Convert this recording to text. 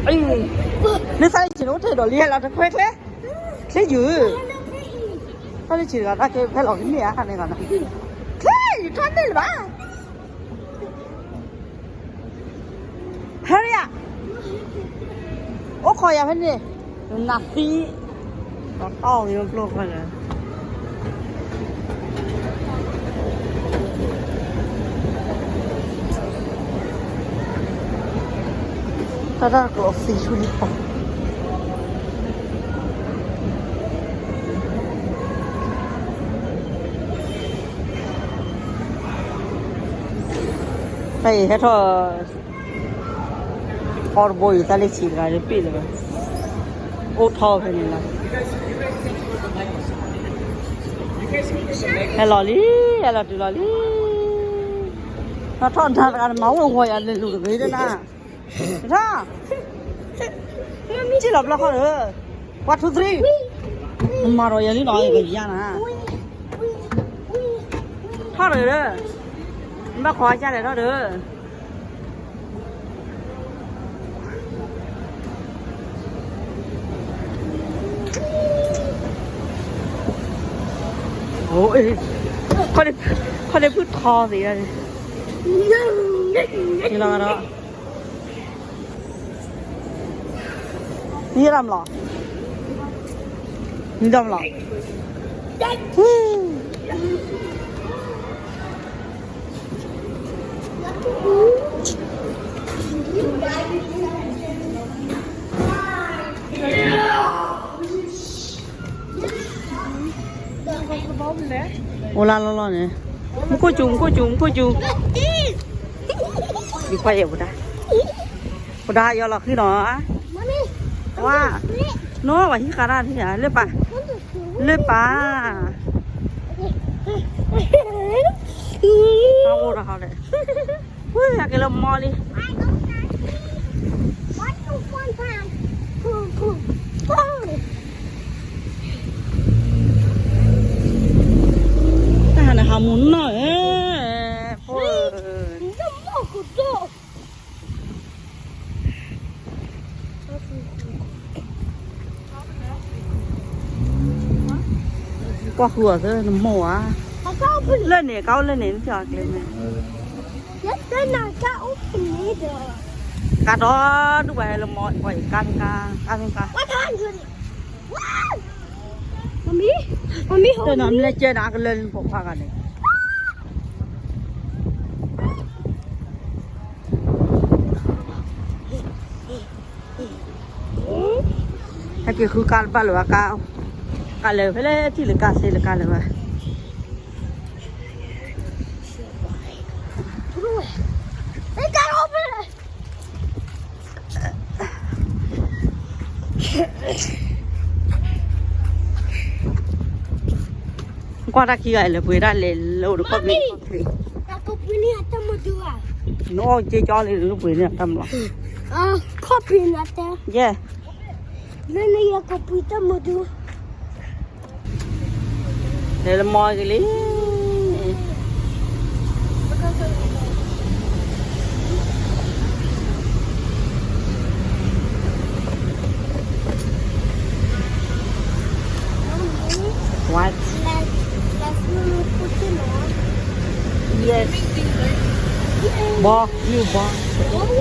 အ့, လၢသးလၢဆံးန့ၣ် အိၣ်တ့ၢ်ဒီးလံဟဲလီၤတခွဲချ့, ချ့ယုာ်, သးလၢဆံးတဂၤတၢ်ကဲဖဲလီၤကန့ၢ်ဧါန့ၣ်ဂၤနီၤ, ချ့ယုာ်ထီၣ်န့ၢ်လၢၤဘၣ်, hurry up, အိၣ်ခိးယၤဖဲန့ၣ်, နသံ, တီၢ်ယိကျိဖဲလၢ တၢ်တၢ်ကျိးသံဆူလံဖီ, တၢ်အံၤဟဲထီၣ် အီတဘိယူၤ သးလၢဆံးတဂၤလၢပ့ၢ်လၢၤဘၣ်, အိၣ်ထီၣ်ဖဲန့ၣ်လီၤ, ဟဲလီၤလံ, ဟဲလီၤတုၤလီၤလံ, ထီၣ်ထီၣ်နၤတဂၤ နမၤအိၣ်ဂီၤယၤလၢလူၤတဂ့ၤဒၣ်နၤ, ထီၣ်, စံၣ်လီၤဘျီခီၣ်ဒီး, one two three, နမၤဒီးယၤလံနီၤ ယကယၤနၤ, ထီၣ်တဂ့ၤဒီး, နဘၣ်ခိးအကၢ်လဲၣ်ထီၣ်ဒီး အိၣ်, ခီၣ်ဒ့ဖုၣ်ထီသ့ၣ်, လီၤဒီး, နံၤဒၣ်မလီၤ, နံၤဒၣ်မလီၤ. အိၣ်လၢလီၢ်လီၢ်န့ၣ်, မူခိၣ်စူၤ မူခိၣ်စူၤ မူခိၣ်စူၤ, ယခွါယဲၢ်ပဒါ, ပဒါယီၤလီၤဃံနီၤ, ဝါ, နီၢ်ဝဲဟံးဃာ်တၢ်ထံၣ်ဧါ လၢပၢ်, လၢပၢ်, အိၣ်ဒီးဟီလဲၣ်, ဝဲဟဲက့ၤလၢမီလံ. တၢ်ဟးနဟးမူနီၢ်ဧၢ, ဖိဧၢ, ကွၢ်ဃုအီၤသၢနမိၢ်ဧါ, လၢန့ၣ် ကအိၣ်လၢန့ၣ် နထံၣ်အီၤကျဲမ့ၢ်, ကါဒီဒူၣ်ဝဲလၢမီ ကါမ့ၢ်ကါ, ကါမ့ၢ်ကါ, တနီၤမ့ၢ်လဲၤကဲနၤ အကလၢလံပိာ်ခွါဂၤန့ၣ် ဟဲက့ၤဃုကါတဘၣ်လၢၤဘၣ်, ကါလဲၤဖဲလဲၣ်ထံၣ်လၢကါစ့လၢကါလၢၤဘၣ်. ကွၢ်တၢ်ခံဂၤလဲၤပှ့ၤတၢ်လဲၤလၢအိၣ်ဒီးခီၣ်ဖံး, နအိၣ်က့ၤကၠီလံလၢပှ့ၤန့ၢ်တၢ်မလီၤ, ခီၣ်ဖံးနတဲ, ယဲ, လၢနယကပှ့ၤတၢ်မဒု လဲၤလၢမီက့ၤလံ. What? Yes. Ball, you ball.